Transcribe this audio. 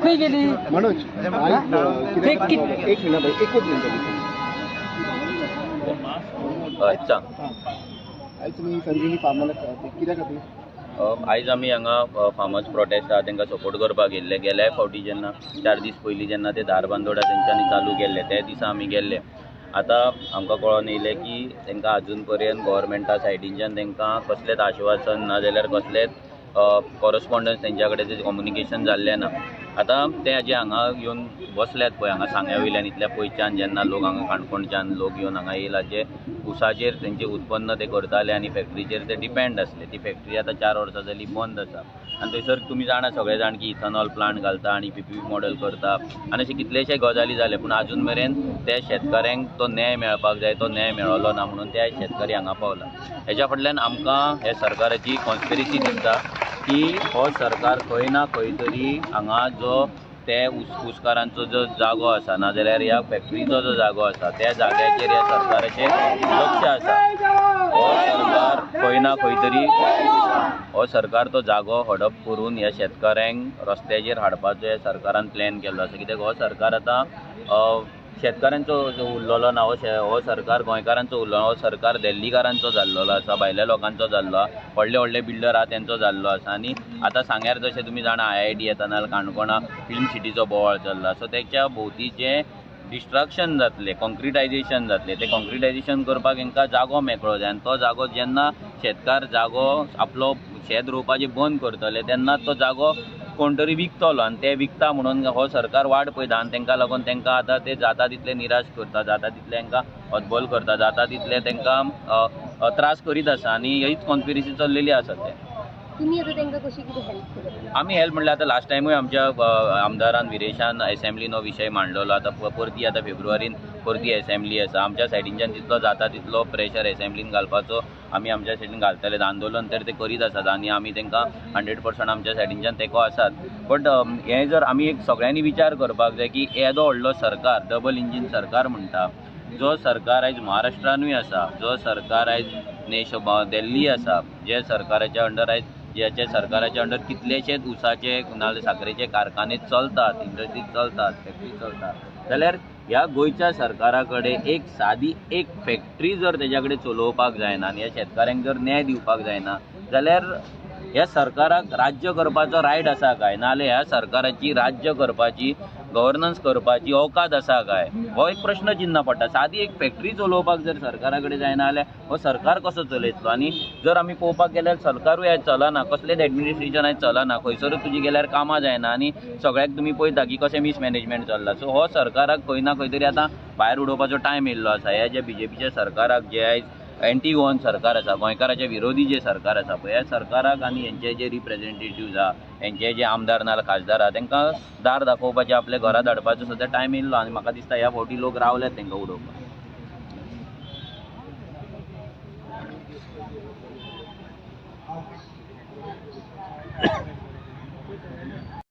खंय गेली मनोज एक मिनिट एकूच मिनिट आयज तुमी संजीवनी फार्माला कित्या खातीर? आयज आमी हांगा फार्मर्स प्रोटेस्ट आहा तांकां सपोर्ट करपाक गेल्ले. गेल्या फावटी जेन्ना 4 दीस पयलीं जेन्ना ते धारबांदोडा तेंच्यांनी चालू केल्ले ते दिसा आमी गेल्ले. आतां आमकां कळोन येयलें की तांकां आजून पर्यंत गोवोरमेंटा सायडीनच्यान तांकां कसलेंच आश्वासन ना जाल्यार कसलेंच कॉरस्पॉन्डन्स तेंच्या कडेन तेजें कम्युनिकेशन जाल्लें ना. आतां ते जे हांगा येवन बसल्यात पळय हांगा सांग्या वयल्यान इतल्या पयच्यान जेन्ना लोक हांगा काणकोणच्यान लोक येवन हांगा येयला जे ऊसाचेर तेंचें उत्पन्न ते करताले आनी फॅक्ट्रीचेर ते डिपेंड आसले. ती फॅक्ट्री आतां 4 वर्सां जाली बंद आसा आनी थंयसर तुमी जाणा सगळे जाण की इथेनॉल प्लांट घालता आनी पीपीपी मॉडल करता आनी अशे कितलेशे गजाली जाले, पूण आजून मेरेन ते शेतकाऱ्यांक तो न्याय मेळपाक जाय, तो न्याय मेळलो ना म्हणून ते शेतकरी हांगा पावला. हेच्या फाटल्यान आमकां हे सरकाराची कॉन्स्पिरसी दिसता की हो सरकार खंय ना खंय तरी हांगा जो ते ऊसकारांचो जो जागो आसा नाजाल्यार ह्या फॅक्ट्रीचो जो जागो आसा त्या जाग्याचेर ह्या सरकाराचें लक्ष आसा. हो सरकार खंय ना खंय तरी हो सरकार तो जागो हडप करून ह्या शेतकाऱ्यांक रस्त्याचेर हाडपाचो ह्या सरकारान प्लॅन केल्लो आसा. कित्याक हो सरकार आतां शेतकाऱ्यांचो उरलेलो ना, हो सरकार गोंयकारांचो उरलो ना, हो सरकार दिल्लीकारांचो जाल्लो आसा, भायल्या लोकांचो जाल्लो आसा, व्हडले व्हडले बिल्डर आहा तेंचो जाल्लो आसा. आनी आतां सांग्यार जशें तुमी जाणा IIT येता नाजाल्यार काणकोणा फिल्म सिटीचो बोवाळ चल्ला. सो तेच्या भोंवती जें डिस्ट्रक्शन जातलें, कॉन्क्रिटायजेशन जातलें, तें कॉन्क्रिटायजेशन करपाक हेंकां जागो मेकळो जाय आनी तो जागो जेन्ना शेतकार जागो आपलो शेत रोवपाचें बंद करतले तेन्ना तो जागो कोण तरी विकतलो आनी ते विकता म्हणून हो सरकार वाट पळयता आनी तांकां लागून तांकां आतां ते जाता तितले निराश करता, जाता तितले तांकां हतबल करता, जाता तितले तांकां त्रास करीत आसा आनी हीच कॉन्स्पिरसी चल्लेली आसा. ते तुमी आतां तांकां कशी कितें हेल्प करता? आमी हेल्प म्हणल्यार आतां लास्ट टायमूय आमच्या आमदारान विरेशान एसेंब्लीन हो विशय मांडलेलो. आतां परती आतां फेब्रुवारीन परती एसेंब्ली आसा. आमच्या सायडीनच्यान जितलो जाता तितलो प्रेशर एसेंब्लीन घालपाचो आमी आमच्या सायडीन घालतले. आंदोलन तर ते करीत आसात आनी आमी तांकां 100% आमच्या सायडीनच्यान तेंको आसात. बट हें जर आमी एक सगळ्यांनी विचार करपाक जाय की येदो व्हडलो सरकार, डबल इंजीन सरकार म्हणटा, जो सरकार आयज महाराष्ट्रानूय आसा, जो सरकार आयज नेश दिल्ली आसा, जे सरकाराच्या अंडर आयज ज्याच्या सरकाराच्या अंडर कितलेशेच ऊसाचे नाजाल्यार साकरेचे कारखाने चलतात, इंडस्ट्रीज चलतात, फॅक्टरी चलतात, जाल्यार ह्या गोंयच्या सरकारा कडेन एक सादी एक फॅक्ट्री जर तेज्या कडेन चलोवपाक जायना आनी ह्या शेतकाऱ्यांक जर न्याय दिवपाक जायना जाल्यार ह्या सरकाराक राज्य करपाचो रायट आसा काय, नाजाल्यार ह्या सरकाराची राज्य करपाची, गव्हर्नन्स करपाची औकात आसा काय, हो एक प्रश्न चिन्ह पडटा. सादी एक फॅक्ट्री चलोवपाक जर सरकारा कडेन जायना जाल्यार हो सरकार कसो चलयतलो? आनी जर आमी पळोवपाक गेल्यार सरकारूय आयज चलना, कसलेंच एडमिनिस्ट्रेशन आयज चलना, खंयसरूच तुजी गेल्यार कामां जायना आनी सगळ्याक तुमी पळयता की कशें मिसमॅनेजमेंट चल्लां. सो हो सरकाराक खंय ना खंय तरी आतां भायर उडोवपाचो टायम येयल्लो आसा. ह्या ज्या बीजेपीच्या सरकाराक, जे आयज एंटी गोवन सरकार आसा, गोंयकाराच्या विरोधी जे सरकार आसा पळय, ह्या सरकाराक आनी हेंचे जे रिप्रेझेंटेटिव्ज आहा, हेंचे जे आमदार नाजाल्यार खासदार आहा, तांकां दार दाखोवपाचें, आपल्या घरा धाडपाचो सद्या टायम येयल्लो आनी म्हाका दिसता ह्या फावटी लोक रावल्यात तांकां उडोवपाक.